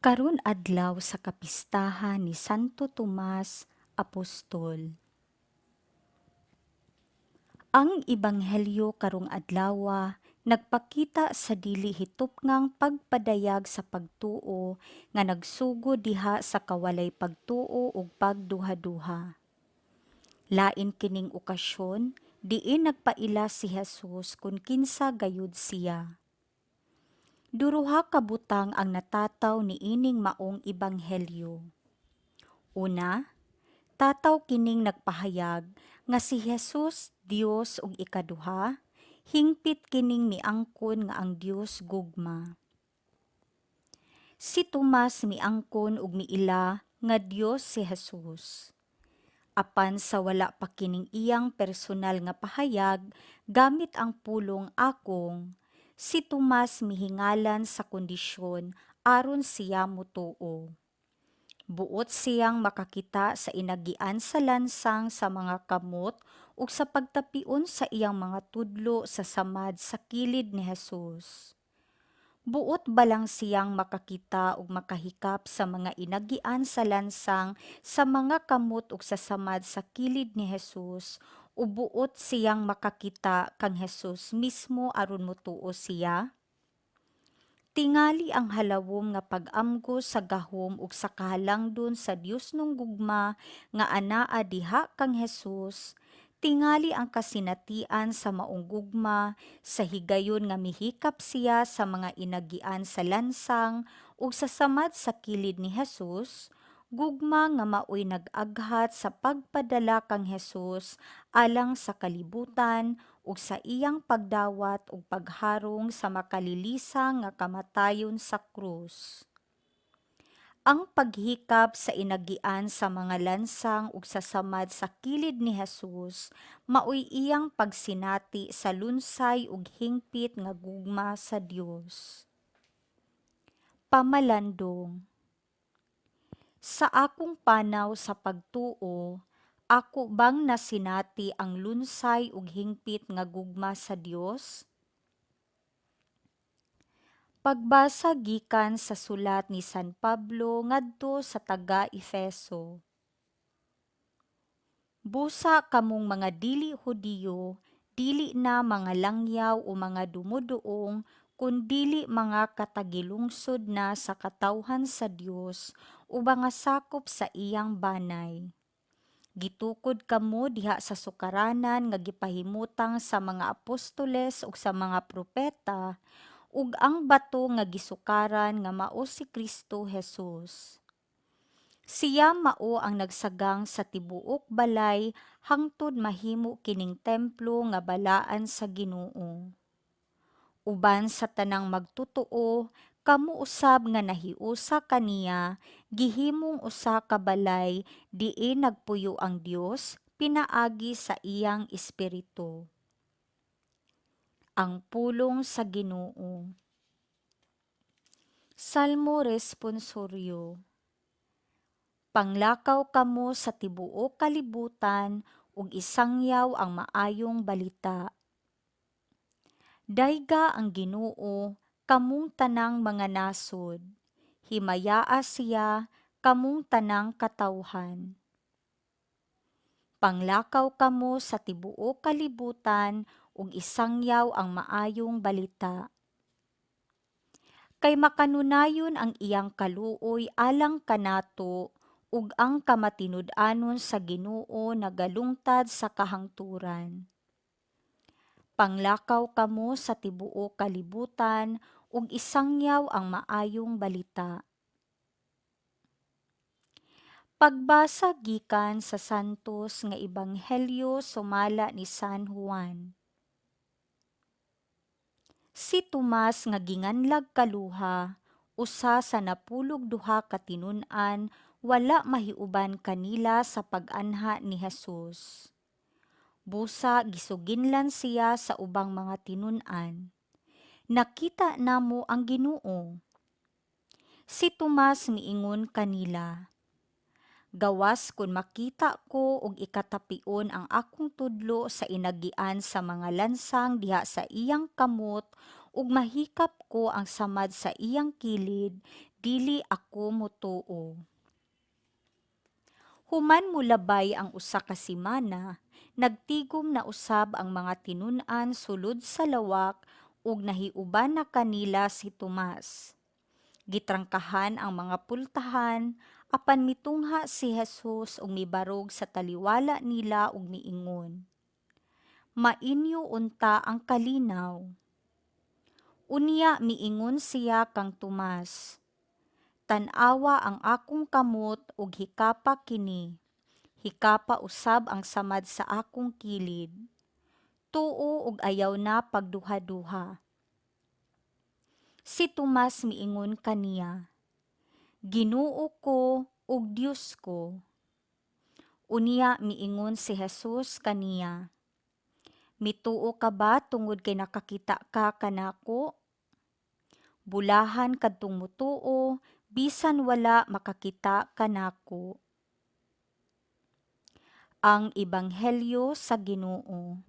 Karon adlaw sa kapistahan ni Santo Tomas Apostol. Ang Ebanghelyo karong adlawa nagpakita sa dili hitupngang pagpadayag sa pagtuo nga nagsugod diha sa kawalay pagtuo ug pagduhaduha. Lain kining okasyon diin nagpaila si Jesus kun kinsa gayud siya. Duruha ka butang ang natataw niining maong ebanghelyo. Una, tataw kining nagpahayag nga si Jesus Dios ug ikaduha, hingpit kining miangkon nga ang Dios gugma. Si Tomas miangkon ug miila nga Dios si Jesus. Apan sa wala pa kining iyang personal nga pahayag gamit ang pulong "akong", si Tomas mihingalan sa kondisyon aron siya motuo. Buot siyang makakita sa inagian sa lansang sa mga kamot ug sa pagtapion sa iyang mga tudlo sa samad sa kilid ni Jesus. Buot ba lang siyang makakita ug makahikap sa mga inagian sa lansang sa mga kamot ug sa samad sa kilid ni Jesus o buot siyang makakita kang Jesus mismo aron motuo siya? Tingali ang halawom nga pag-amgo sa gahom ug sa kahalangdon sa Diosnong gugma nga anaa diha kang Jesus, tingali ang kasinatian sa maong gugma sa higayon nga mihikap siya sa mga inagian sa lansang ug sa samad sa kilid ni Jesus, gugma nga maoy nag-aghat sa pagpadala kang Jesus alang sa kalibutan ug sa iyang pagdawat ug pagharong sa makalilisang nga kamatayon sa krus. Ang paghikap sa inagian sa mga lansang ug sa samad sa kilid ni Jesus maoy iyang pagsinati sa lunsay ug hingpit nga gugma sa Dios. Pamalandong. Sa akong panaw sa pagtuo, ako bang nasinati ang lunsay ug hingpit nga gugma sa Dios? Pagbasa gikan sa sulat ni San Pablo ngadto sa taga-Efeso. Busa kamong mga dili Hudiyo, dili na mga langyaw o mga dumuduong, kundili mga katagilungsod na sa katawhan sa Dios o mga sakop sa iyang banay. Gitukod kamo diha sa sukaranan nga gipahimutang sa mga apostoles ug sa mga propeta, ug ang bato nga gisukaran nga mao si Kristo Jesus. Siya mao ang nagsagang sa tibuok balay hangtod mahimo kining templo nga balaan sa Ginoo. Uban sa tanang magtotoo, kamo usab nga nahiusa kaniya, gihimong usa ka balay diin nagpuyo ang Dios pinaagi sa iyang Espiritu. Ang pulong sa Ginoo. Salmo Responsoryo. Panglakaw kamo sa tibuok kalibutan ug isangyaw ang maayong balita. Dayga ang Ginoo, kamong tanang mga nasod. Himayaa siya, kamong tanang katawhan. Panglakaw kamo sa tibuok kalibutan ug isangyaw ang maayong balita. Kay makanunayon ang iyang kaluoy alang kanato ug ang kamatinud-anon sa Ginoo nagalungtad sa kahangturan. Panglakaw kamo sa tibuok kalibutan ug isangyaw ang maayong balita. Pagbasa gikan sa Santos nga Ebanghelyo sumala ni San Juan. Si Tomas nga ginganlag Kaluha, usa sa 12 ka tinun-an, wala mahiuban kanila sa pag-anha ni Jesus. Busa gisuginlan siya sa ubang mga tinun-an, "Nakita namo ang Ginoo." Si Tomas miingon kanila, "Gawas kun makita ko og ikatapion ang akong tudlo sa inagian sa mga lansang diha sa iyang kamot ug mahikap ko ang samad sa iyang kilid, dili ako motuo." Human molabay ang usa ka semana, nagtigom na usab ang mga tinun-an sulod sa lawak ug nahiuban na kanila si Tomas. Gitrangkahan ang mga pultahan, apan mitungha si Jesus ug mibarog sa taliwala nila ug miingon, "Mainyo unta ang kalinaw." Unya miingon siya kang Tomas, "Tan-awa ang akong kamot ug hikapa kini. Hikapa usab ang samad sa akong kilid. Tuo ug ayaw na pagduhaduha." Si Tomas miingon kaniya, "Ginoo ko ug Dios ko." Unya miingon si Jesus kaniya, "Mituo ka ba tungod kay nakakita ka kanako? Bulahan kadtong motuo bisan wala makakita kanako." Ang Ebanghelyo sa Ginoo.